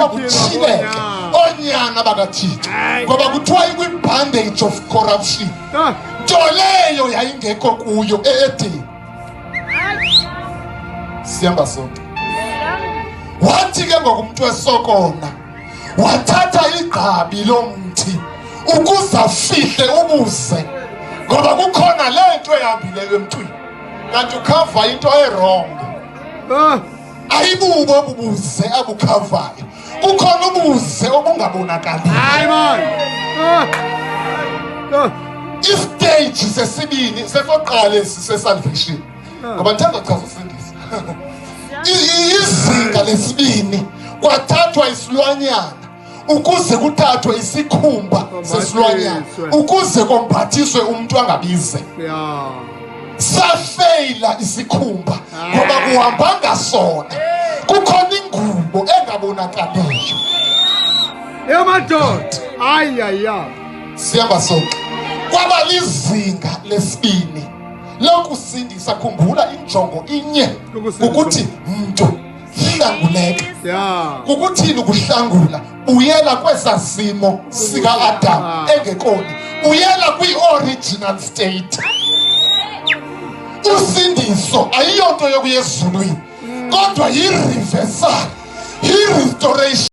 Kuthiwa kutyhileke oonyana bakaThixo, ngoba kuthiwa ikwi-bondage of corruption, nto leyo yayingekho kuyo e-Edeni. Sihamba sonke. Wathi ke ngoku umntu wesokona wathatha igqabi lomthi ukuze afihle ubuze, ngoba kukhona le nto ehambileyo emntwini, kanti ukhava into e-wrong. Ayibubo obubuze abukhavayo, kukhona ubuze obungabonakaliyo. Hayi man. I-stage sesibini sesoqala esi se-salvation, ngoba ndithanda chaza usindisa. Izinga lesibini, kwathathwa isilwanyana ukuze kuthathwe isikhumba sesilwanyana ukuze kombathiswe umntu angabize. Safeyila isikhumba ngoba kuhambanga sona, kukhona ingubo engabonakaliyo. Emadoda. Ay ay ay. Sihamba sonke. Kwaba lizinga lesibini lokusindisa. Khumbula, injongo inye, ukuthi mntu hlanguleka. Kukuthini ukuhlangula? Buyela kwesa simo sika-Adam engekoni, buyela kwi-original state. Usindiso ayiyonto yokuya ezulwini, kodwa yi-reversal, yi-restoration.